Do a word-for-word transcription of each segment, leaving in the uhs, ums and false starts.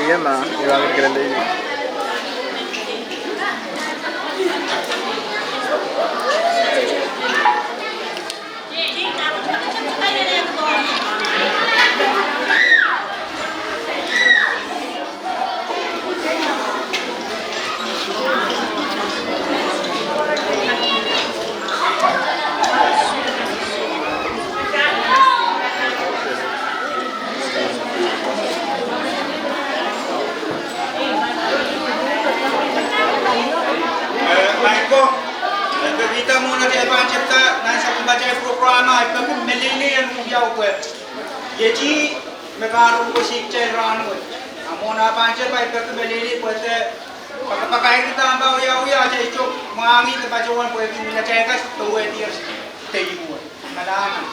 Ia ma, ia ma, kele lei. Eh, Michael, eh, pil ih mwohn atail pahn tepda nan sapwellimatail program, I peki meleilei en wiawi pwe iet me pahn ruhwehki kitail rahnwet. A mwohn ah pahn tep, I peki meleilei pwe de pakapakairki dahme wiawi atail soh mwahngih de patohwan pwehki mehn atail kas powehdi de iuwe. Kalahngan.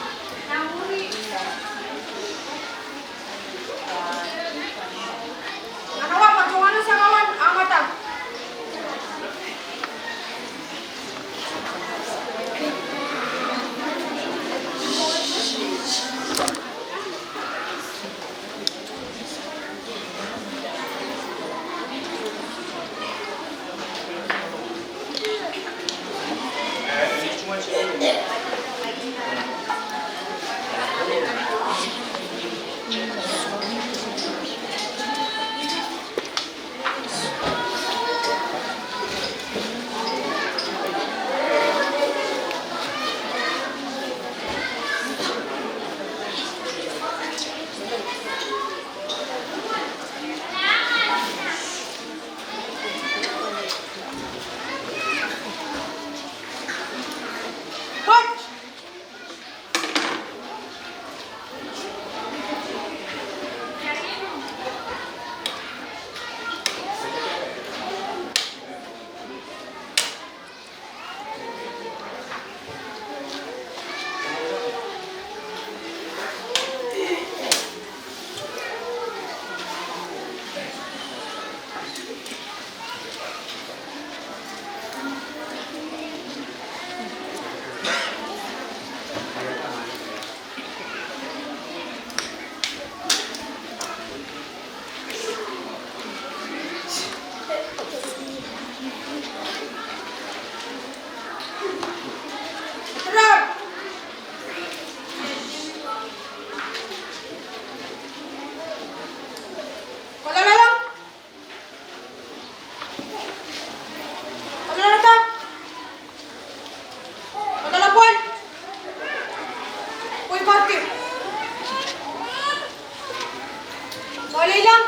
Loalei lang.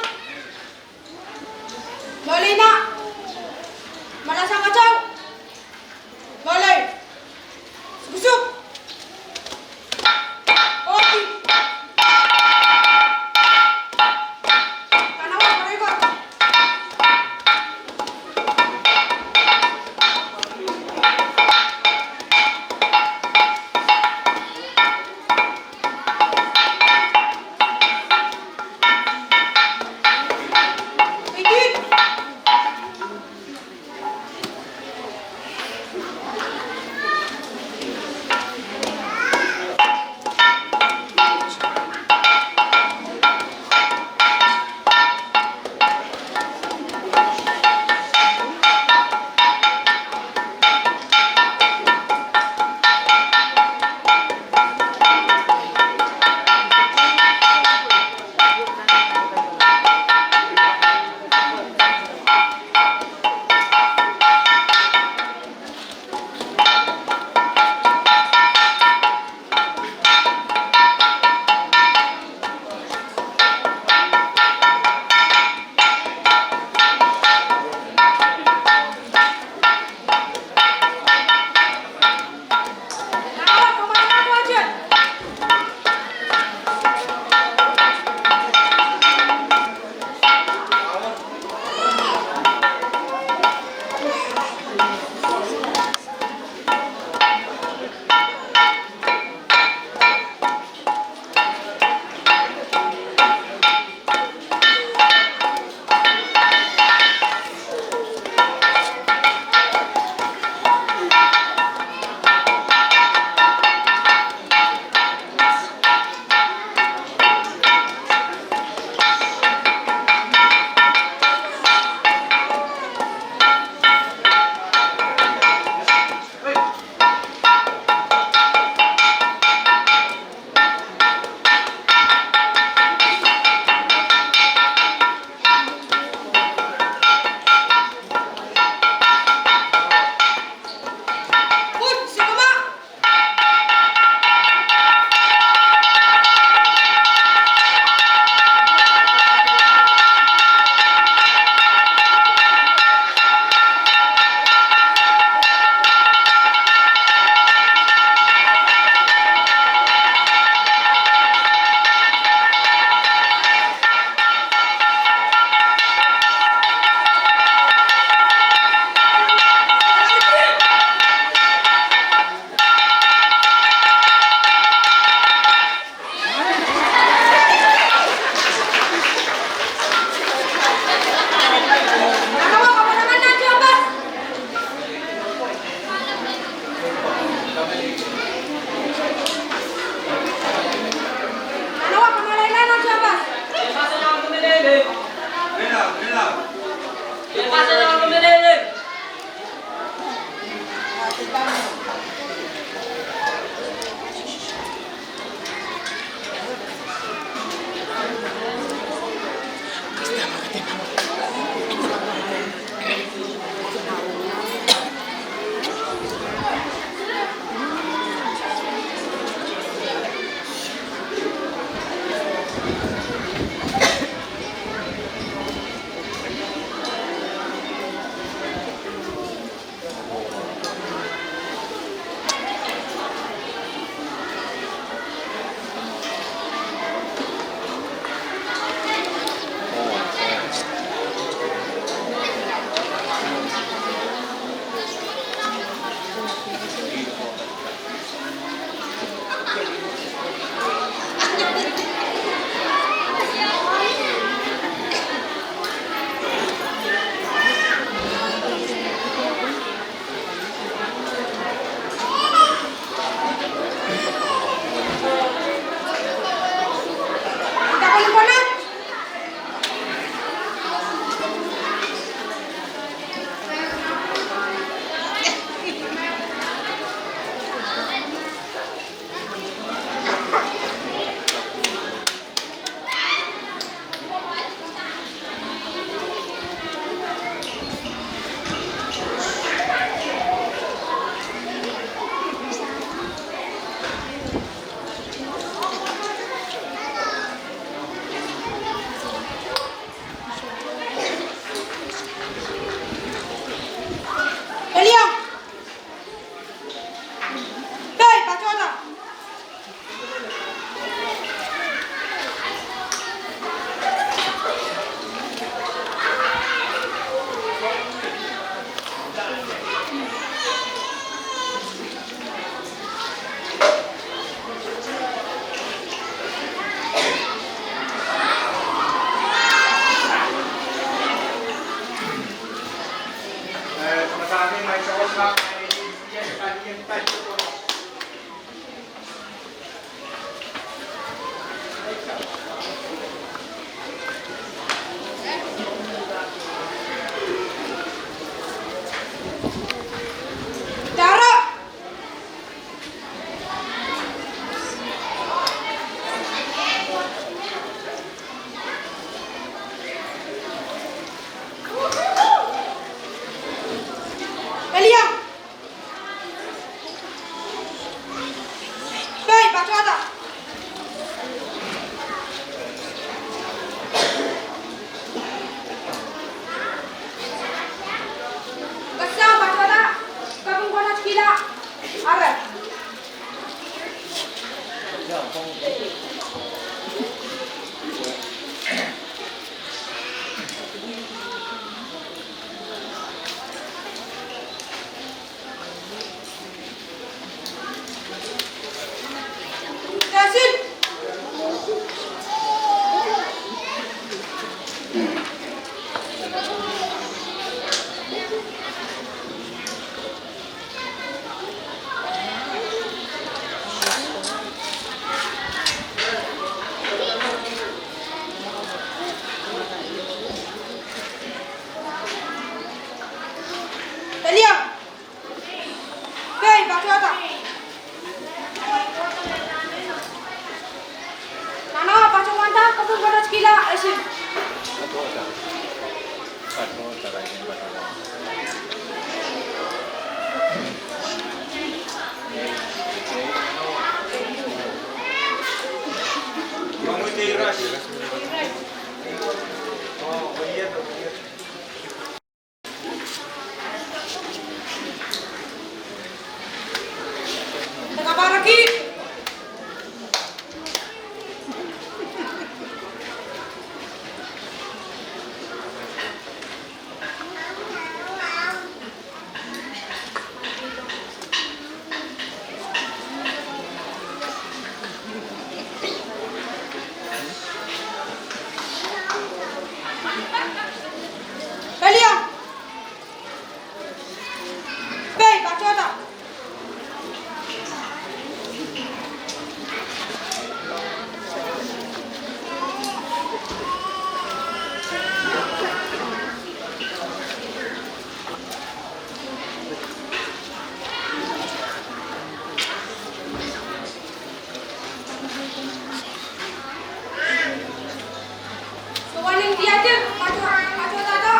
Loalei nah. Malasang atail. Loalei. Suksuk. Oki. Kanawa, very good. Peliang. Pei, patohda. Nana, patohwanda, kopwung patohkihla, esin. Peliang. Pei, patohda. Soangen diadim, pato, patohda.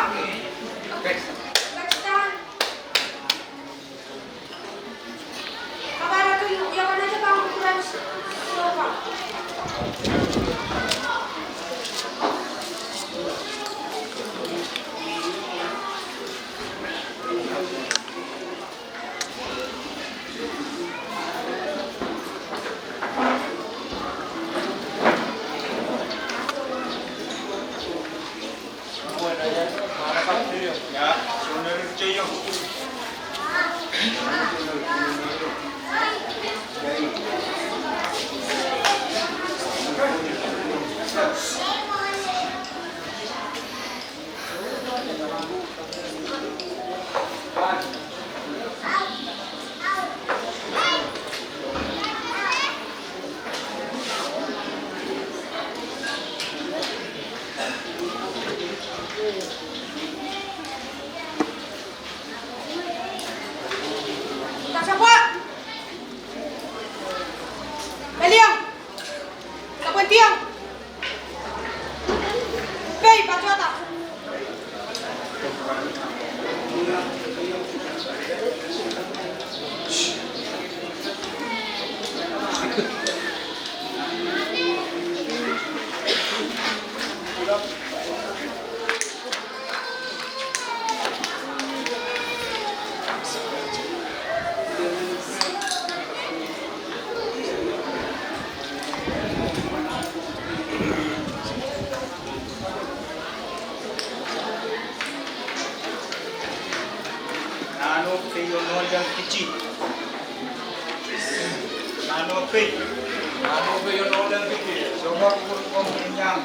Peliang. Sapweldiong. Pei, patohda. Nano pei oh nohn leng kiti. Nano pei. Nano pei oh nohn leng kiti. Sohte pwuhk oh iang.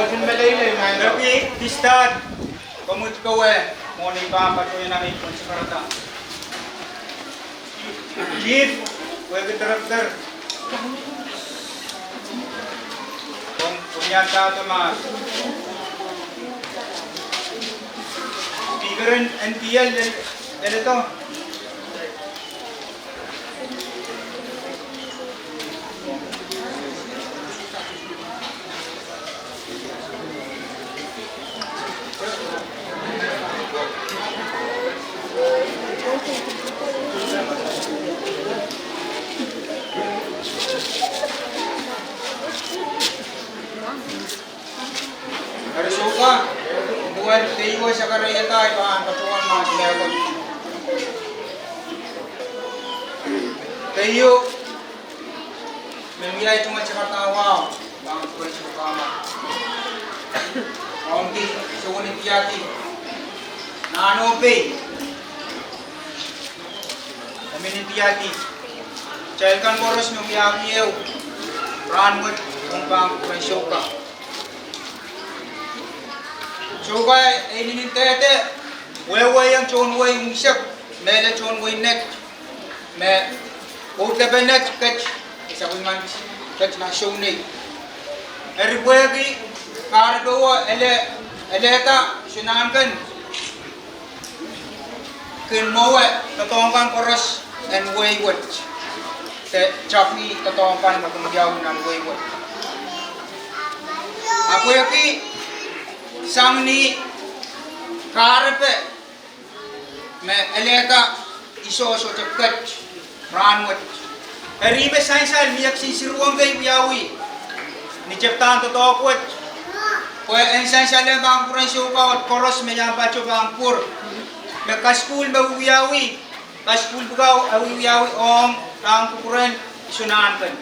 Peki, Distad, komw kin powe mwohn ei pahn patohwan ei pwon sakarada. Chief, wehwehki director, komw, komw iang patohwan. Speaker en, en P L, el, el eto. Eri soukoa, duwen keieu sakaratada, I pahn patohwan mahs mehkot. Keieu, me wiawi tungoal sakarada wahu, pahn kupwuren soukoa ma. Ong ki, soun India ki. Nahno pei. Emen India ki. Kitail kan koaros me wiawi ehu. Rahnwet, ong pahn kupwuren soukoa. Soukoa, e inenen dehde, wehwehki tohn wehi unsek, mehlel tohn wehi Net, me, oh, depe Net ket, sapwellimen Net ket nan Sounei. Eri pwehki, kahrepe wo ele, elehda, Sohn Nahnken, kin mwowe, doadoahk kan koaros, en wehi wet. De tapwi doadoahk kan me kin wiawi nan wehi wet. A pwehki sang ni kahrepe me elehda I sohte ket rahnwet. Eri me sansal mie kisin siruwong kei wiawi ni tepdahn doadoahk wet. Pwe en sansal e pahn kupwuren soukoa wet koaros me iang patohwan pwur. Me kasukuhl me wiawi, kasukuhl pwukat e wiawi ong pahn kupwuren Sohn Nahnken.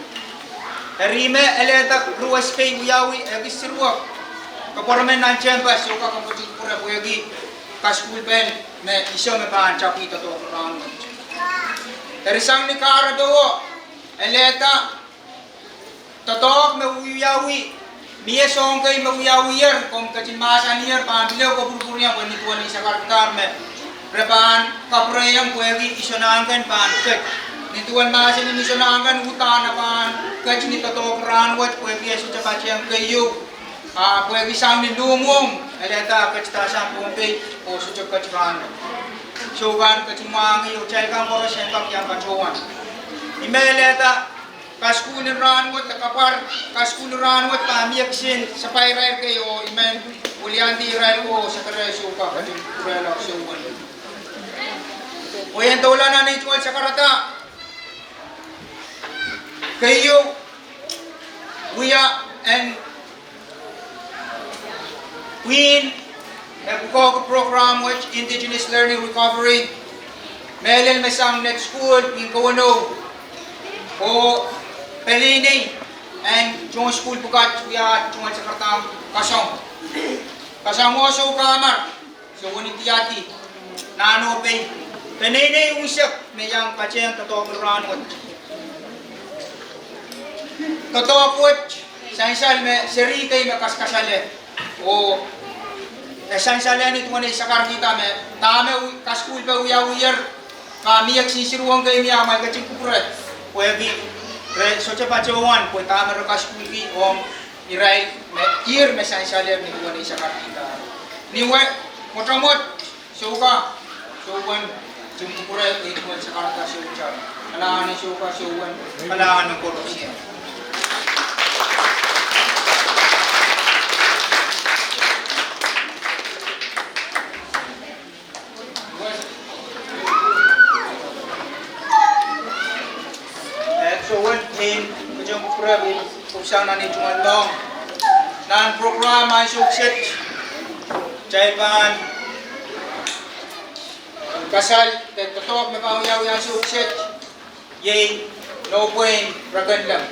Eri me elehda ruwes kei wiawi ekis siruwok. Koapworopwor men nan tehnpas, soukoa koapworopwor pwehki kasukuhl pen me I soh me pahn tapwi doadoahk rahnwet. Eri sang ni kahrepe wo, elehda doadoahk me wiawi, mie soahng kei me wiawier, komw ketin mahsanier pahn pil ehu kapwurpwuriong pwe nin duwen ei sakarada me re pahn kapwurehiong pwehki I Sohn Nahnken pahn ket. Nin duwen mahsen en I Sohn Nahnken uhdahn e pahn ket ni doadoahk rahnwet pwehki e sohte patehng keieu. A pwehki sang ni luhmwuhmw, elehda ketidahsang Pohnpei, oh sohte ket rahnwet. Soukoa ketin mwahngih, oh kitail kan koaros en kak iang patohwan. Ih me elehda, kasukuhl en rahnwet, de kapwar, kasukuhl en rahnwet pahn mie kisin sapairail kei oh I men wiliandi irail oh sakarail soukoa ketin kupwurehla sohwen. Oh en doula nan ei tungoal sakarada, keieu, wia en pwihn me pwukoahki program wet Indigenous Learning Recovery, mehlel me sang Net School, pwihn kewenou, oh peneinei en tohn sukuhl pwukat wia tungoal sakarada kasong. Kasong oh soukamar, sohwen India ki, nahno pei, peneinei unsek me iang patehng doadoahk en rahnwet. Doadoahk wet, sansal me seri kei me kaskasale. Oh e sansalehng nin duwen ei sakarkihda me dahme kasukuhl pe wiawier, ma mie kisin siruwong kei mie, amwail ketin kupwure pwehki re sohte patohwan pwe dahme re kasukuhlki ong irail me, irail me sansalehr nin duwen ei sakarkihda. Ni wet, mwotomwot, soukoa, sohwen, kin kupwure ei duwen sakarada soukoa. Kalahngan en soukoa sohwen, kalahngan en koaros. Eh, sohwen, nin ketin kupwure pwe pwupwusang nan ei tungoal lohng. Nan program ansou kiset, kitail pahn kasal, de doadoahk me pahn wiawi ansou kiset, iei nohpwein Rekenleng.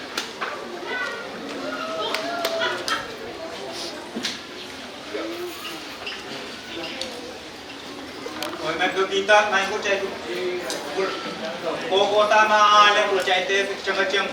Oh me pekihda, maing ko, kitail kohkohda ma ale, kitail dehr tengeteng.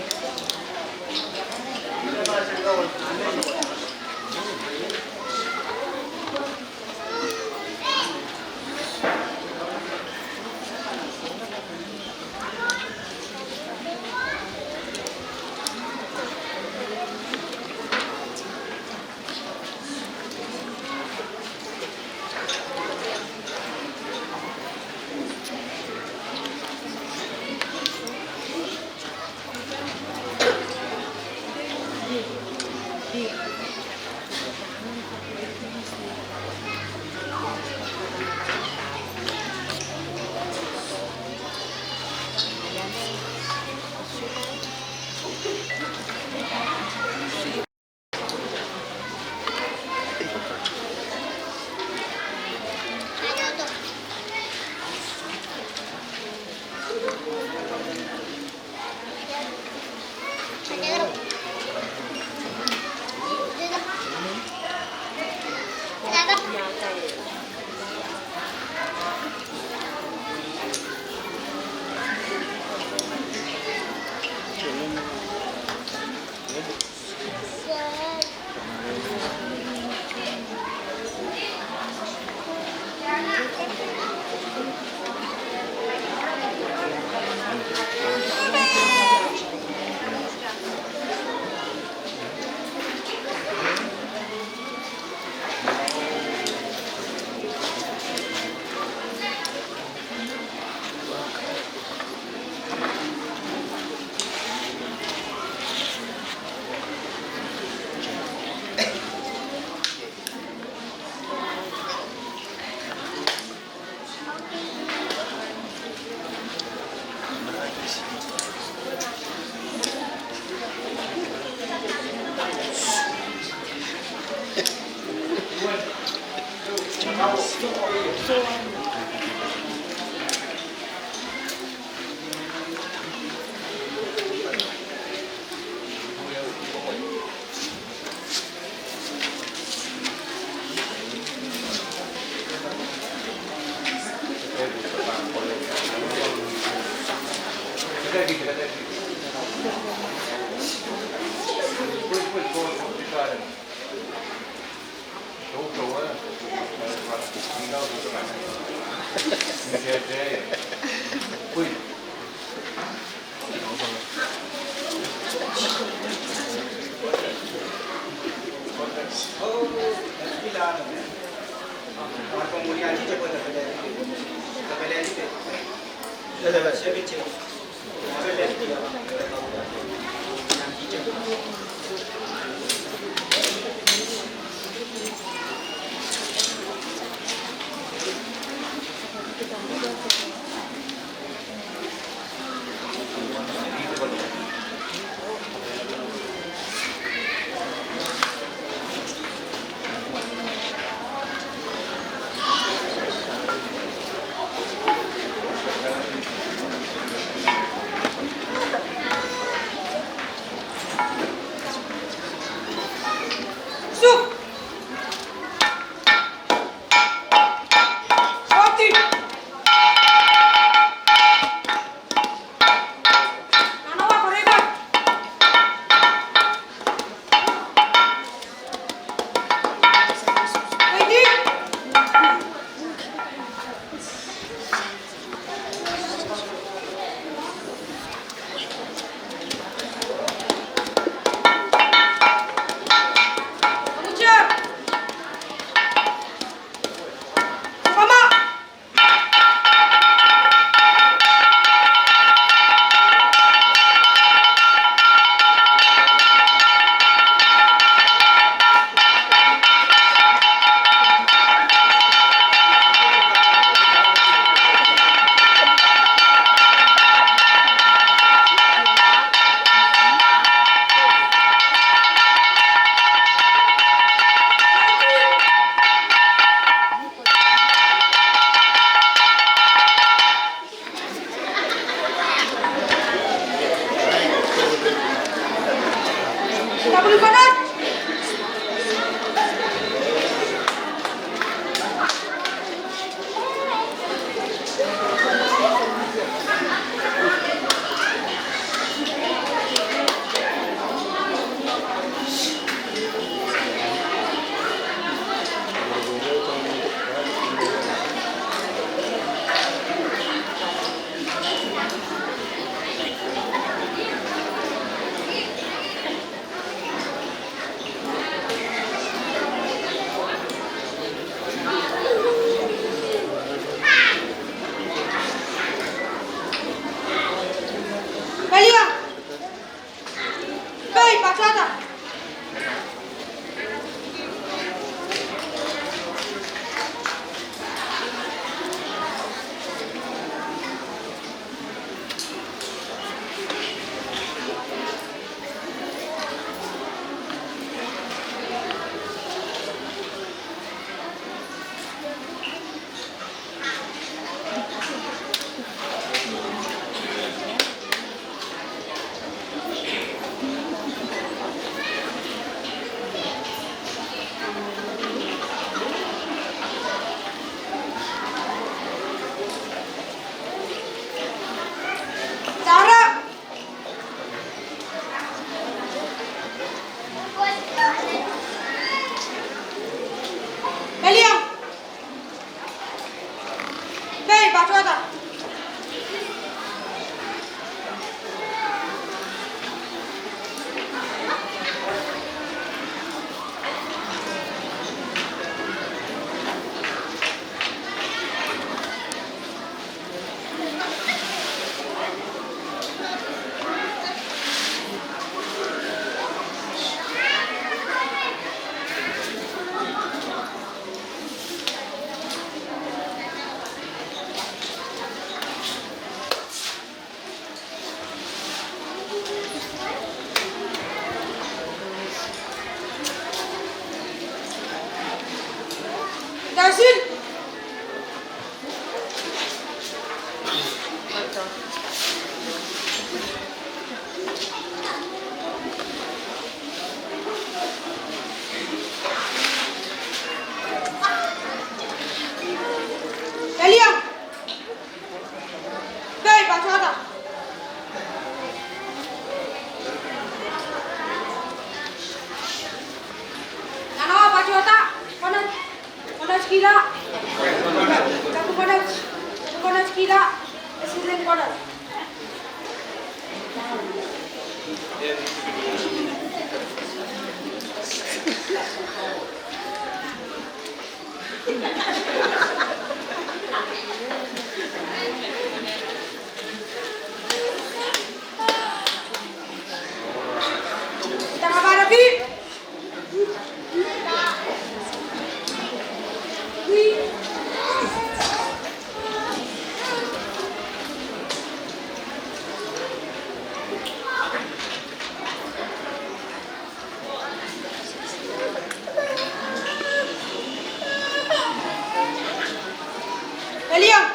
Eliong.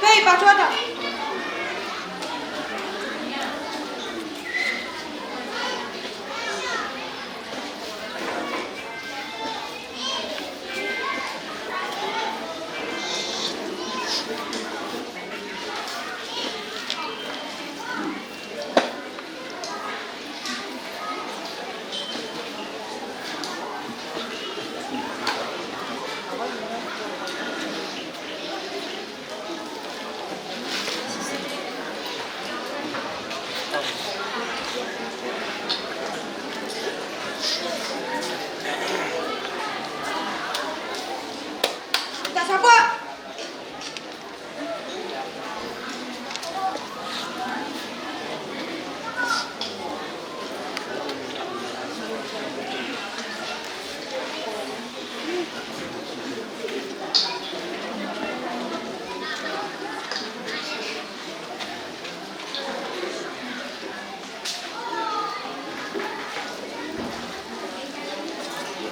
Pei, patohda.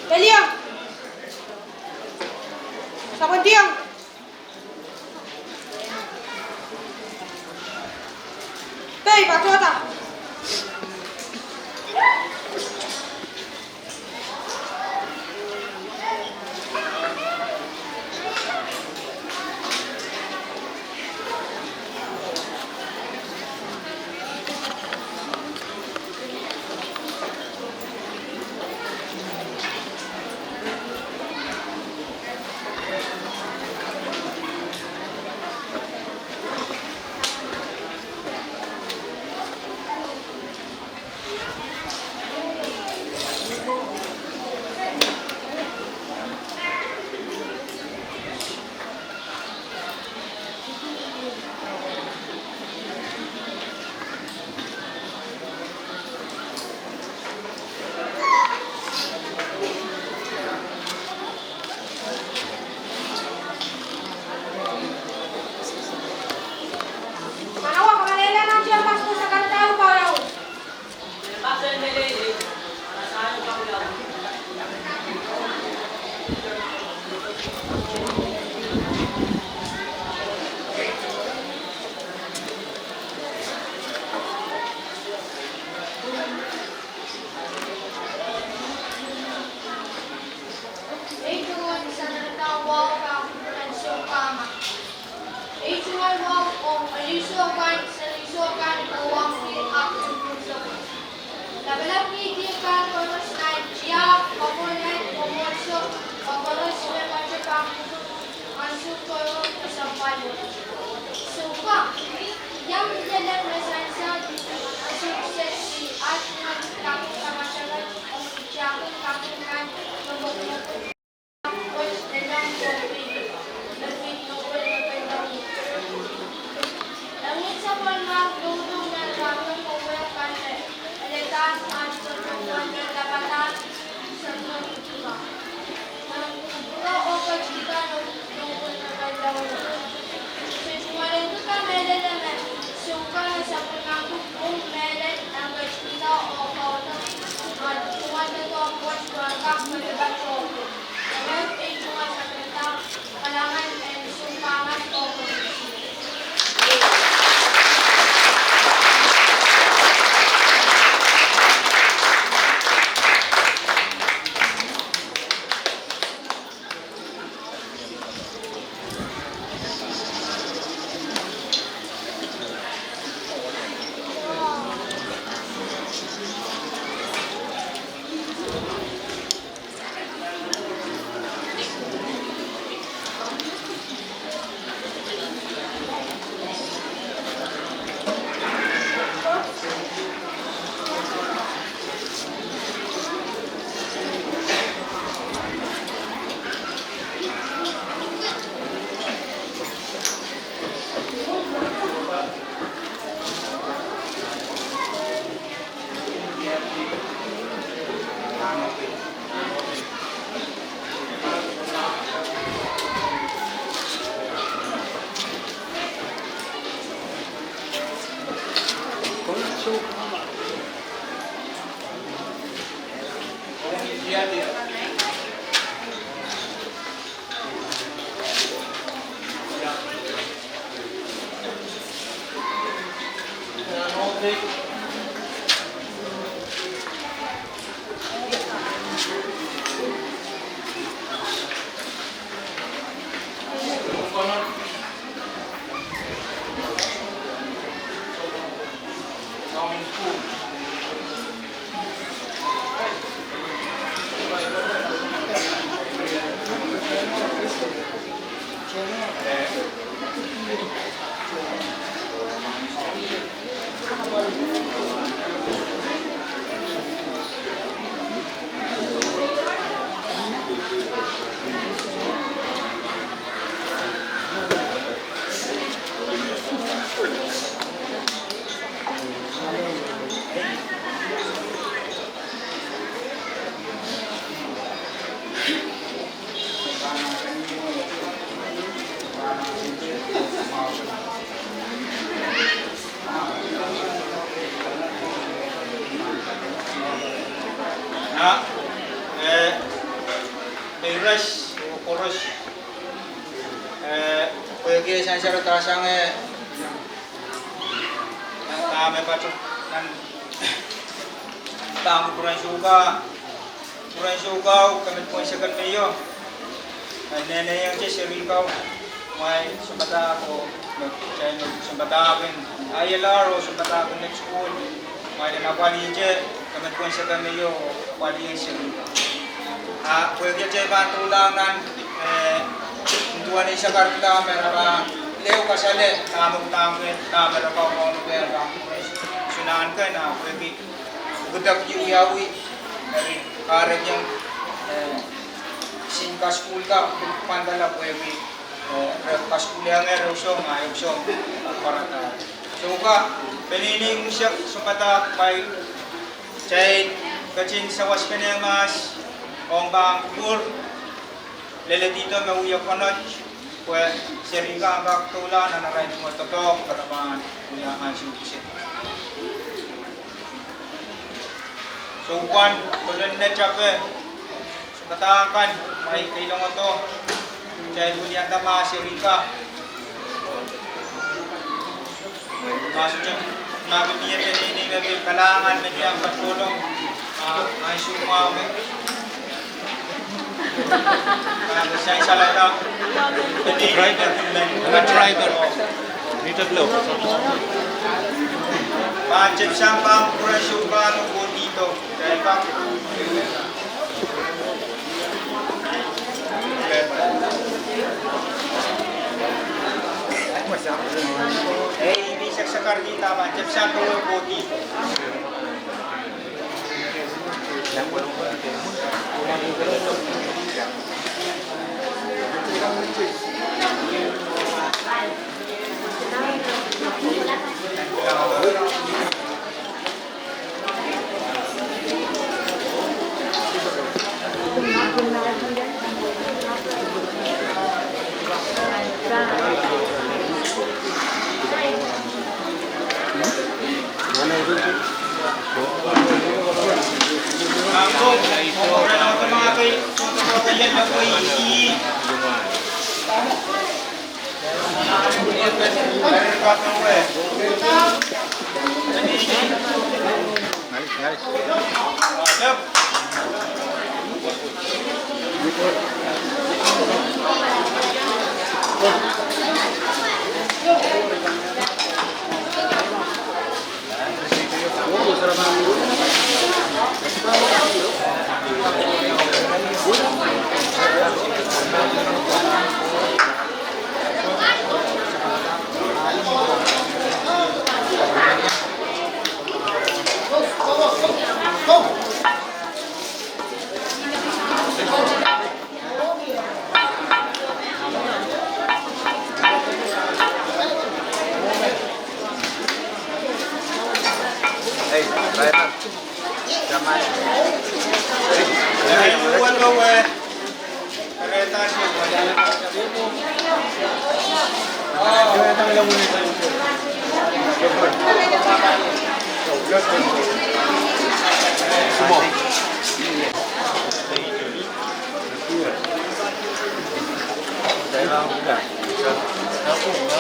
Eliong. Sapweldiong. Pei, patohda. Ei tungoal sakaradahn wahu kan en sounpar. Ei tungoal wahu ong elisou kan, seliusou kan, oh wahki ahpw tunpwunso. Lapalap ni dih kan koaros nan tiahk, koapwohlen, mwomwohdiso, oh koaros me patohdo pahn pwukat ansou koaros, oh sampah. Sounpar. Ia me lelehng me sansal, ansou kiset, aht tungoal kaping kapatapat, oh tiahk kaping kan, oh mwomwohdiso. Na, eh, peiras, oh koaros, eh, pwehki e sansal sang, eh, ah, me patohwan pahn kupwuren souka, kupwuren souka, oh, kemedipwehn seken me io. Eh, nene iang te serihka, mwail sounpadahk oh, me, kitail me sounpadahk en I L R oh sounpadahk en sukuhl. Mwail en apwalih te, kemedipwehn seken me io, apwalih en serihka. Ah, pwehki te pahn doulahng nan, eh, duwen ei sakar kila me re pahn leo kasale, ah, me pahn ke, ah, me re pahn ke, pahn ke, sunan ke, ah, pwehki, pwukoa pil wiawi, eri, kahrehkiong, eh, sin kasukuhl ka, pahn kala pwehki, eh, re kasukuhlehiong re usong, ah, usong, pwarada. Souka, peneinei unsek, sounpadahk, mwail, kitail ketin sawaspene mahs, ong pahn kupwur, leledihdo me wia konot, pwe serihka kak doula nan arail tungoal doadoahk, pwe re pahn wia ansou kiset. Soupwan, kolonne tape, sounpadahk kan, mwail keilongodo, kitail wilianda mahs serihka. Mahs sohte, ma pil mie peneinei me pil kalahngan me pil iang patohlong, ah, ansou mwahu me. Ah, sansal ata. Driver. Driver. Meter low. Pahn tepsang pahn kupwuren souka oh kohdi tok. Driver. Ei, mi sansal kar di tama, tepsang pahn kohdi.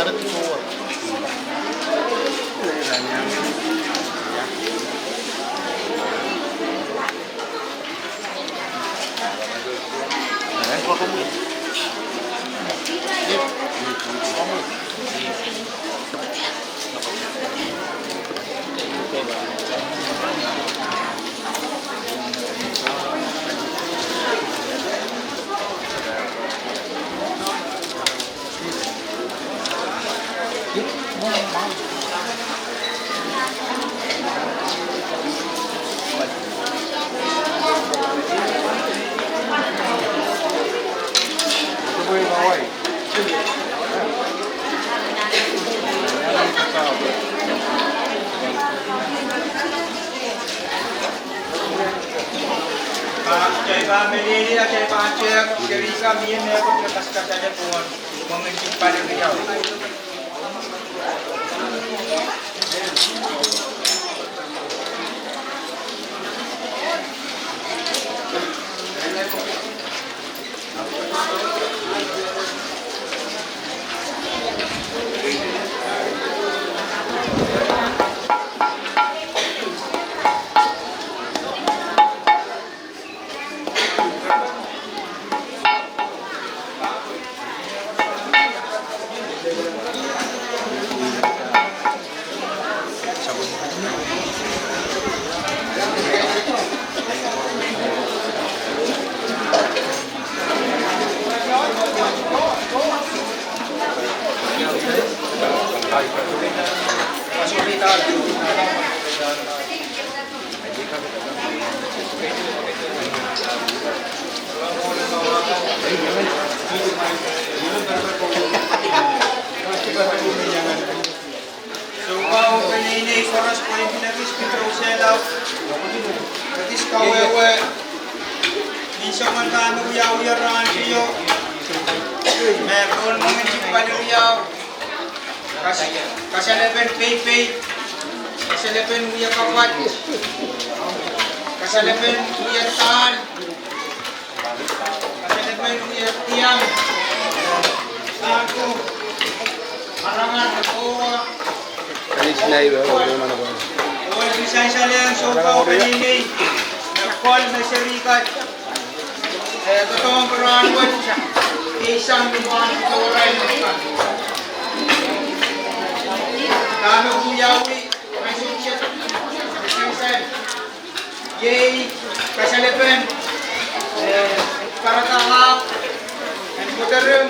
Kitail pahn melehdi, kitail pahn tehk, serihka mie mehkot me kaskasale pohn mwengin Paliuriau. Soh, kau peneinei koaros, pwe I pil ekis pil kousoan lao, ekis kawehwe ni soangen dahme wiawi rahn teio, me pohn mwengin Paliuriau. Kas-, kasalepen peipei, kasalepen wia kapwat, kasalepen wia dahl, kasalepen wia diang, sahku, arangar, kowe. Kanis nai we, we, we, we, we. Ohl me sansalehng soh, kau peneinei, me kohl me serihkan. Eh, doadoahk en rahn wet, eisang ni pahn doarail kan. Dahme wiawi, iei kasalepen, eh, karada ahpw, en koderim,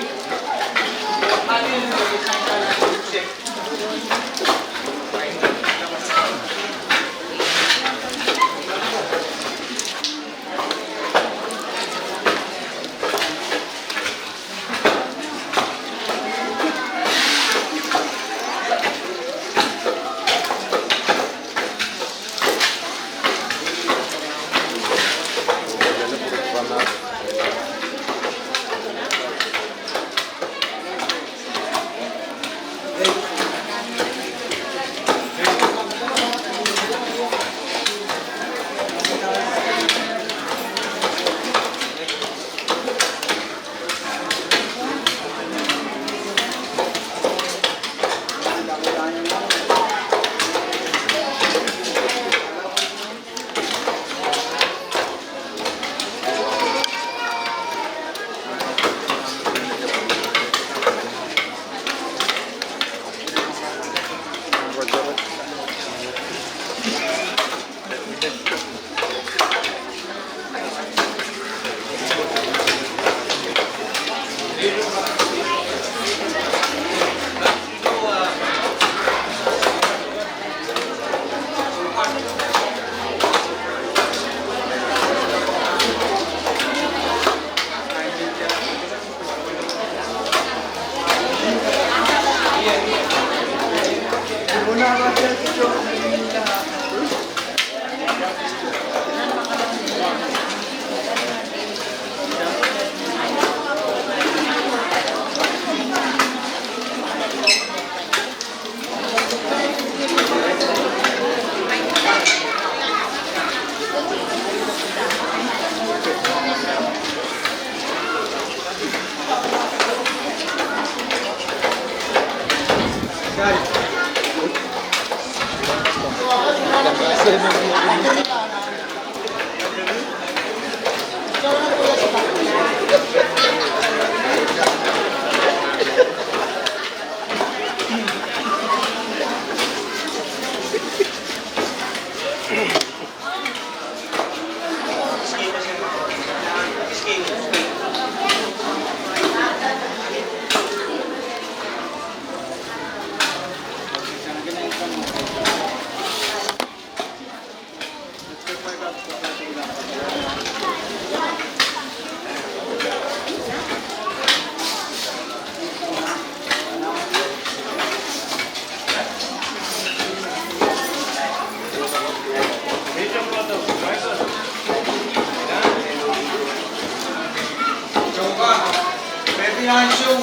Pwehki ansou,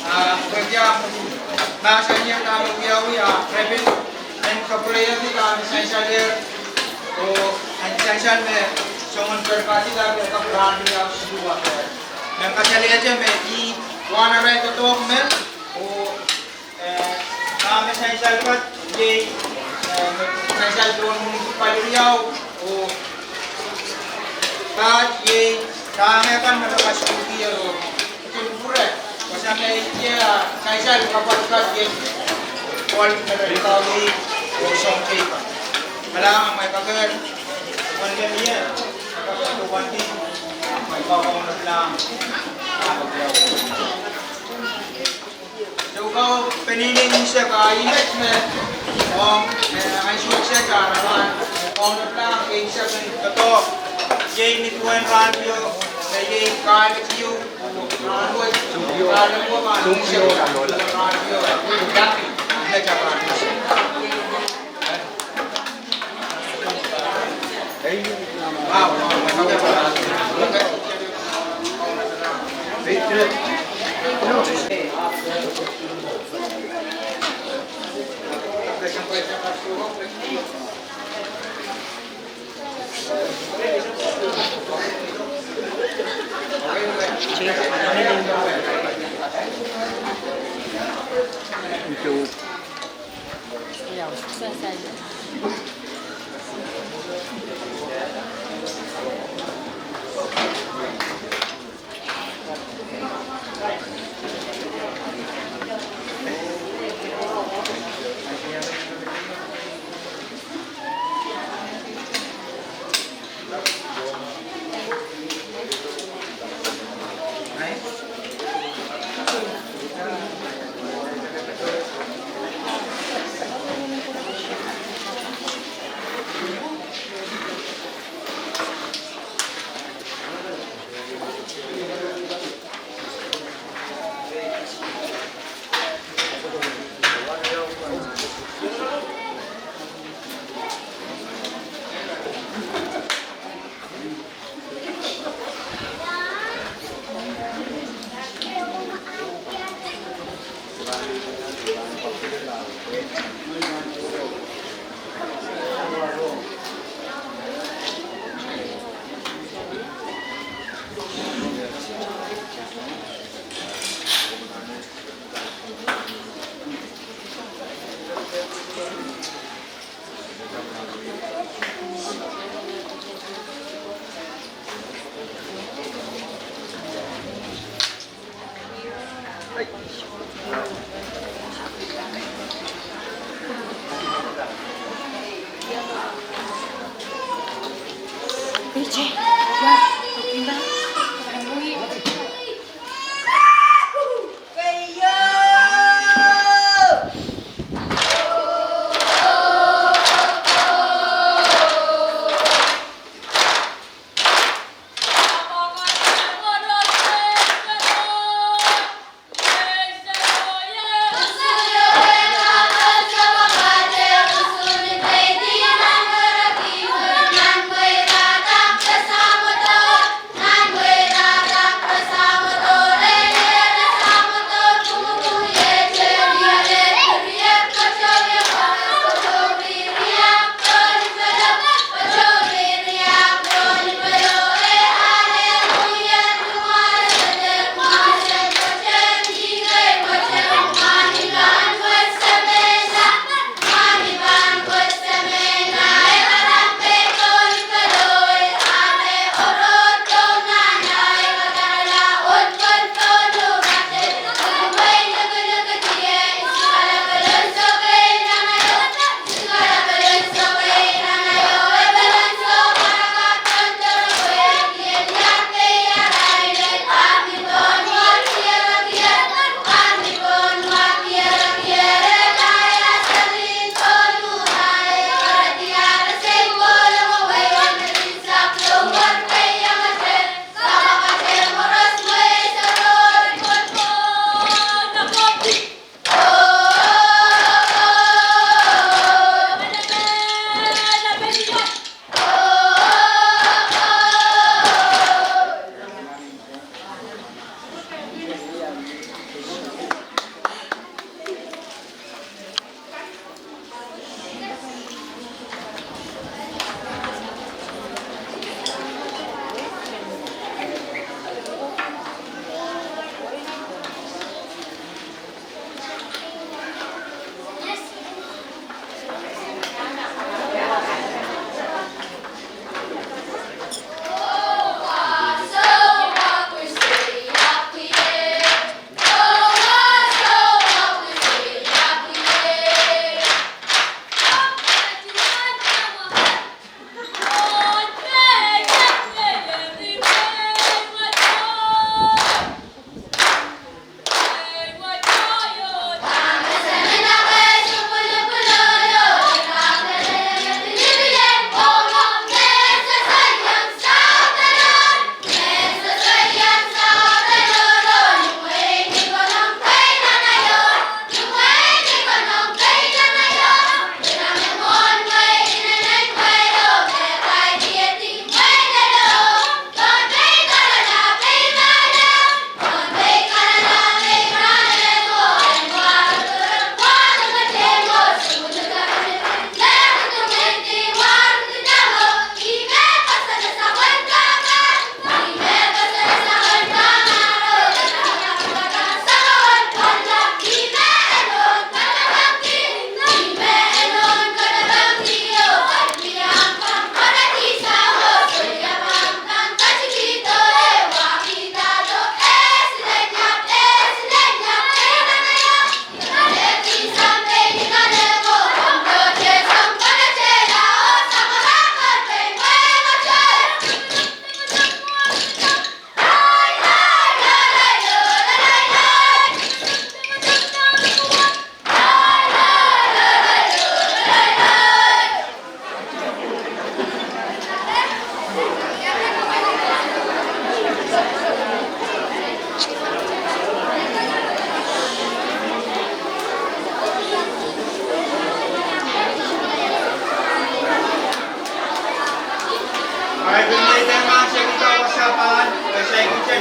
ah, pwehki ah, mahsanih dahme wiawi, ah, re pil en kapwureiong dahme sansalehr, oh en sansal me soangen perkati dahme kapwureiong siluh wasa. Me kasalehda me ih wahn arail doadoahk me, oh eh, dahme sansal pwukat, iei, eh, me sansal pohn mwein pali riau, oh, pad iei, dahme kan me kaskuki oh, kin pwure, wasa me iei, ah, sansal kapwal pwukat iei, pwal me re kawei, oh, soang teikan. Kalahngan, me kakehr, wen me mie, me kakehr, wen di, me kakehr, kalahngan. Soh, kau peneinei ngisek ah inet me, ong, eh, ansou kiset ah re pahn kaunopada eisek en doadoahk. Iei ni duwen rahnwet, me iei kahlek ieu, rahnwet, kahlek ieu, pahn ngisek en rahnwet, inet ah pahn ngisek.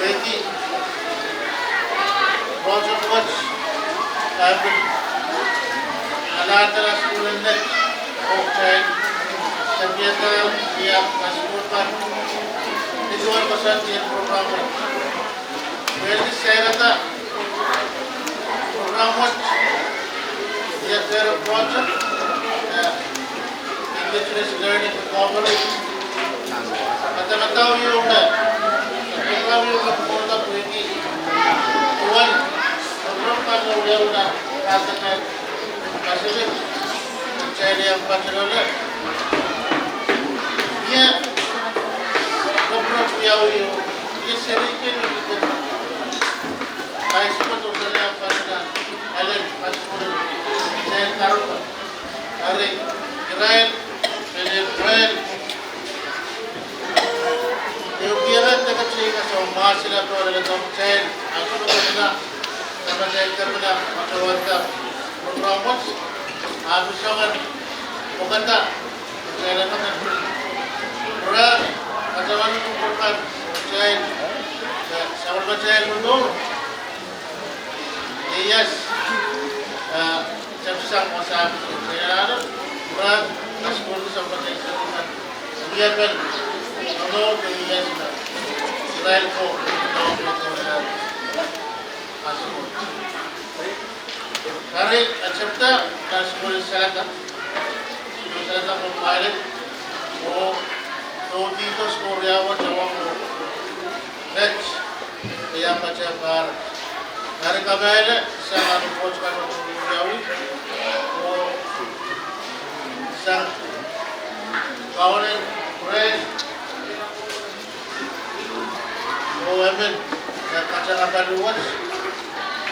Lady, Roger Woods, Abel, Alada Sulene, Oktay, Ia, ia, ia, passport kan. Isuh wasa ni program wet. Well, ni sarada program wet. Ia, sarada project. Ia, Indigenous Learning Recovery. Kata kata ieu me. Program ieu me program wet. Tuan. Program kan ieu na. Kata kan. Passport. Kitail iang patohwan. Ia, koapworopwo ieu, ia seri kin, ia, high school to seri a patohwan, alen high school, seri karupa. Ari, irail, irail, irail. Ieu kiera teke teka soh masila pwalele tong chen, a soh masila, sama chen kepina, patohwan ka, program wet, a soh soangen, okada, chen kepina, program, patohwan program, chen, sama chen mudur. Yes. Ah, Sepsang masap, chen, program, mas kurang sama chen kepina. Ia pil, no, no, yes, na. Israel ko, no, no, no, no. Passport. Kari, a chapter, passport salata. Salata ko pilot. Ko, ko dito ko riawa, jawa ko. Ret, ia pacha par. Kari kamaile, sang a report kan ko riawi. Ko, sang, kawanen, ret. Oh, amen. Ia, kata kapal wet.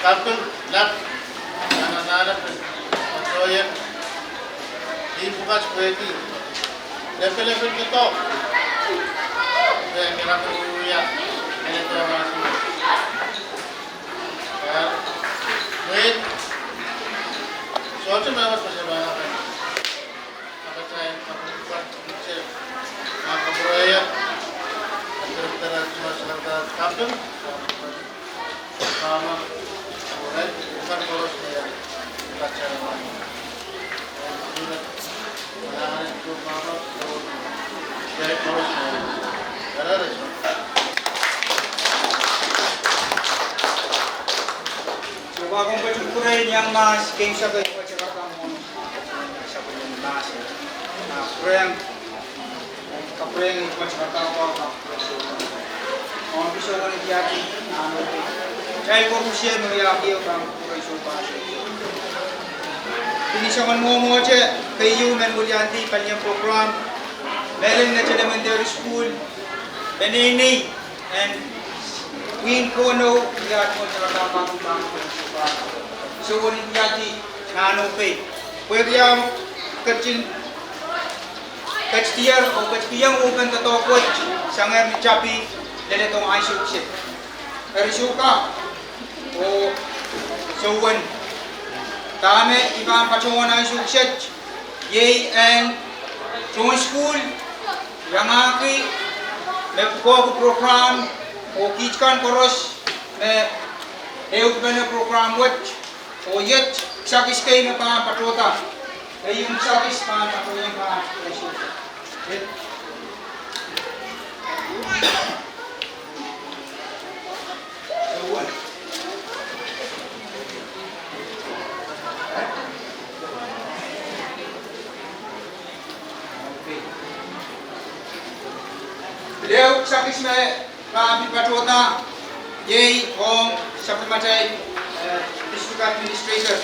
Kaping, lap. Nana, nana, pil. Patohwan. Di bukas pwedi. Lepel, lepel ketok. Ia, kira pil ia. Ia, kira masih. Ia. Wait. Soalnya memang masih banyak kan. Soh, komw ketin kupwurei ni ahmw mahs, keimwsek ei pwe kitail kak mwohn sapwellimen mahs. Ah, kupwuren, kupwuren ei pwe kitail kak kupwuren. Ong pil soangen iang, ah, kitail koarusie me wia kihong kupwuren soh pahs. Pil soangen mwomwohte, keieu men wiliandi palien program, Melen National Elementary School, peneinei en Win Kono, ia, sohte kak kupwuren soh pahs. Soh, wiliandi, nano pei. Pwe ia, ketin, ketidier, oh ketidier, oh pen doadoahk wet, sangehr ni tapi, leledo ansou kiset. Eri soh ka, oh, soh wen. Dahme I pahn patohwan ansou kiset, iei en tohn sukuhl, iangahki me pwukoahki program, oh kiht kan koaros me ehukipene program wet, oh iet kisakis kei me pahn patohda. Keieu kisakis pahn patohwan pahn ansou kiset. Ehu kisakis me pahn pil patohda, iei ong sapwellimatail, eh, district administrator.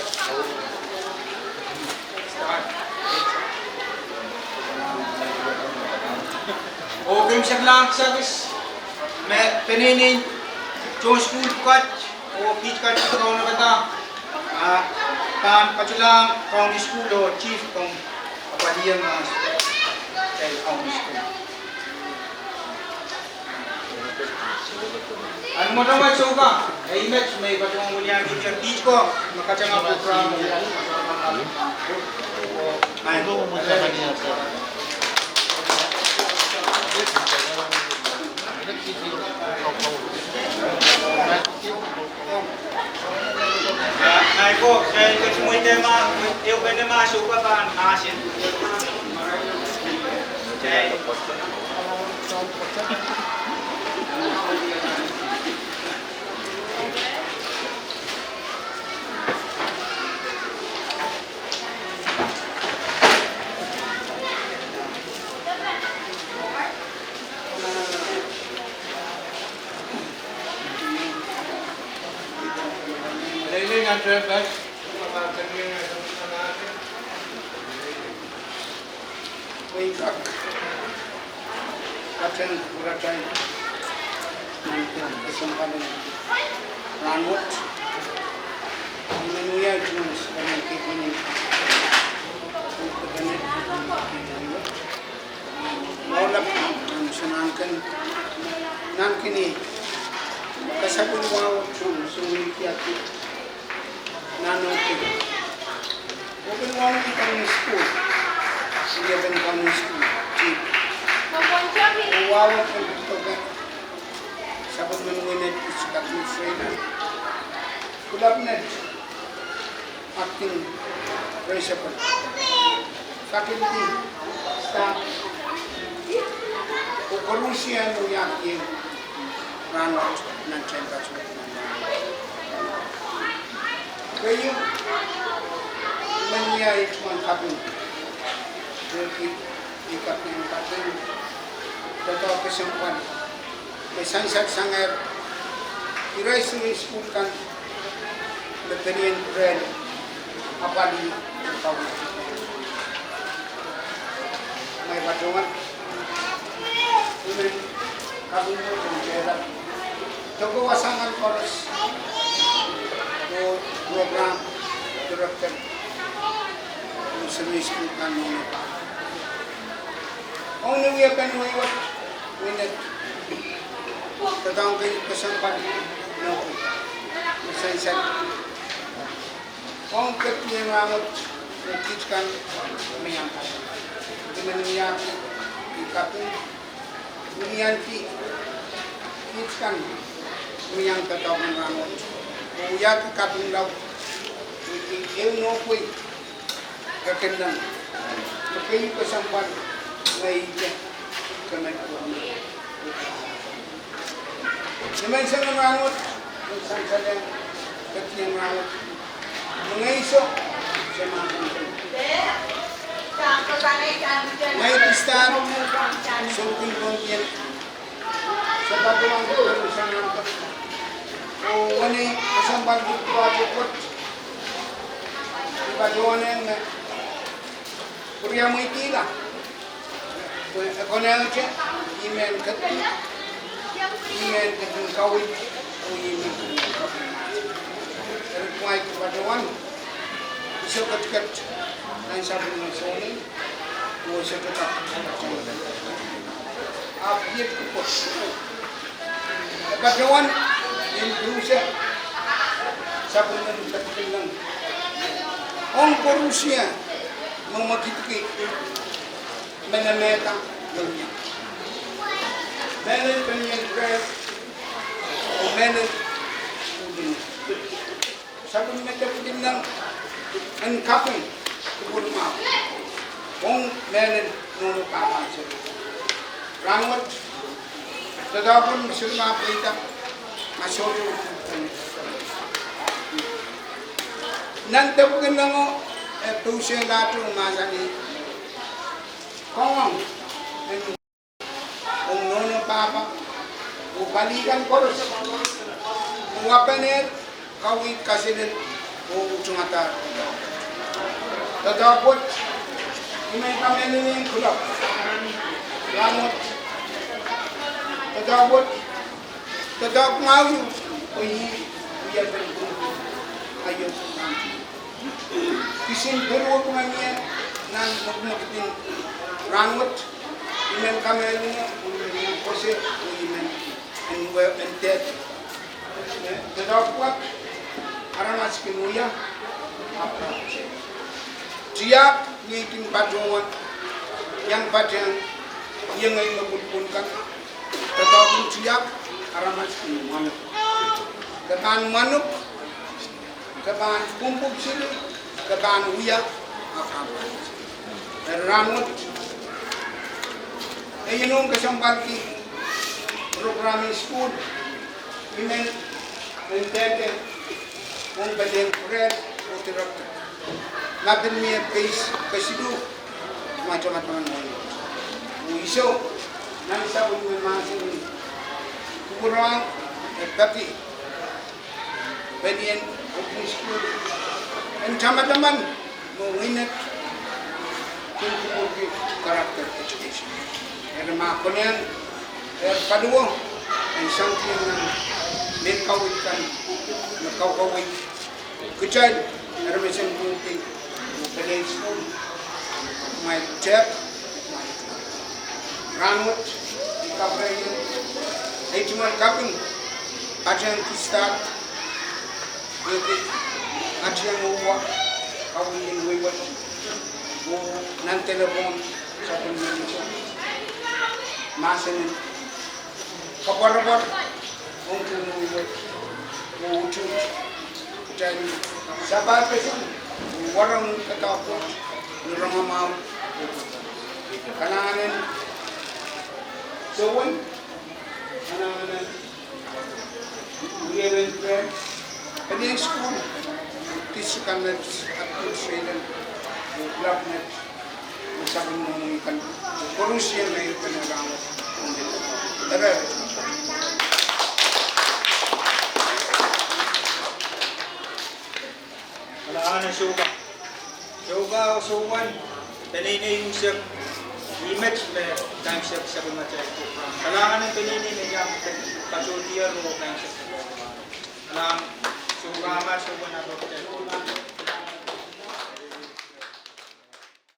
Oh keimwseklahng kisakis me peneinei tohn sukuhl pwukat, oh kiht kan kaunopada, ah, pahn patohlahng county school oh chief kan apwalih mahs, eh, county school. Ahn mwadang wet soh ka, eh, I met me I patohwan wiliandi kiht ko, me katanga program. Ngehi ko, eh, ketin mweidohng ma, eh, ehupene mahs soh ka pahn mahsen. Lele nan tepel. Pwehn kak patehng pwuratail nan kesempwal en rahnwet. I men wia ihmwen sipenen kepenen, kepenen, kepenen. Ohlap, ahmw soangen, nahnken ie kasapwung wahwet, ahmw soangen tiahk nan ohpil. Ohpil wahwet kan ni sukuhl, sie pen kan ni sukuhl, chief. Wahwet kan pwukoa, sapwellimen wenet, isuh kan ni trainer. Kulap net, acting principal, faculty, staff, oh koarusie me wiahkiong rahnwet nan tehnpas wet. Keieu, I men wia ihmwen kaping, pwehki I kaping, kaping doadoahk kesempwal me sansal sangehr irail seri sukuhl kan me pelien ren apwalih, pahn wia me patohwan. I men kaping me patohwan tohkohwa sang kan koaros, oh program director, oh seri sukuhl kan me ong ni wiepen wehwet, wienet, doadoahngki kesempwal, no, sansal. Ong ketieng rahnwet, oh kiht kan me iang kaping. I men wiahki kaping, wiahiong kiht kan me iang doadoahk en rahnwet, oh wiahki kaping laud, ehu nohpwei, kekennang, keieu kesempwal me I ih kemen. Ni menseng en rahnwet, me sansalehng ketieng rahnwet, me ngehn soh, se mahsen, ngehn district, sohte kin pwongien, se patohwan ketieng rahnwet, oh wenei kesempwal kit project wet, I patohwan eng me pwuriamweikihla. Pwe e konehngete, I men ketin, I men ketin kaweid, oh I men ketin kaweid. Eri kumwail patohwan, I soh ketiket nan sapwellime souleng, oh I sohte kak. Ahpw iet kupwur. E patohwan en pwurehng sapwellimen ketikihong ong koarusie me mwekidki menemehda, mehlel, mehlel pelien reh, oh mehlel sapwellime ketikihong en kaping, kupwur mwahu ong mehlel nohno pahpa seri. Rahnwet, doadoahk wet me seri pahn pweida, ma sohte nan depwkin lango, e pousehla tohn mahsanih, koaros en ong nohno pahpa oh pali kan koaros, oh wapenehr kaweid, kaselel, oh utungada. Doadoahk wet, I men kamehlele en kulop. Rahnwet, doadoahk wet, doadoahk mwahu, oh I, I epwiki aio. Kisin pwurodo mie nan mwekimwekid en rahnwet, I men kamehlele, I men koasoia, oh I men en wia, en dehr, eh, doadoahk wet, aramas kin wia, ahpw tiahk me I kin patohwan iang patehng iengei me pwulopwul kan, doadoahk en tiahk, aramas kin mwahnok. Ke pahn mwahnok, ke pahn pwumpwuk sili, ke pahn wia, ahpw ke pahn. Eri rahnwet, Ei inou kesempwalki program en sukuhl, I men ndahte ong pelien pwurehng oh director ma pil mie peis kesiluh, ma tamataman wai. Oh I sou nan sapwellime mahsen en kupwuromwail, e peki pelien open school en tamataman mwo ngehn et kin kupwurki character education. Eri ma konehng ehr paliwar en soangen nan mehn kaweid kan me kaukawei kitail, eri me sen kupwurki pelien sukuhl, kumwail tehk, kumwail rahnwet, I kapwaiada ei tungoal kaping patehng kista, wehwehki, atieng oh wa, kaweid en wehwehki, oh nan delepwohn sapwellime mahsen en koapworopwor ong tohn wehwehki, oh utuht kitail sapahl kosonned, oh warohng doadoahk wet ni rongamwahu. Kalahngan en sowen, kalahngan en wiepen peh, pelien sukuhl, district government administration, oh club net, oh sapwellime mwohni kan, koarusie me I pene rahnwet. Eri, kalahngan en souka. Souka oh sowen, peneinei unsek, ih met me kaimwisekisek en atail program. Kalahngan en peneinei me iang patohdier oh kaimwisekisek. Kalahngan, souka ma sowen, ahpw kitail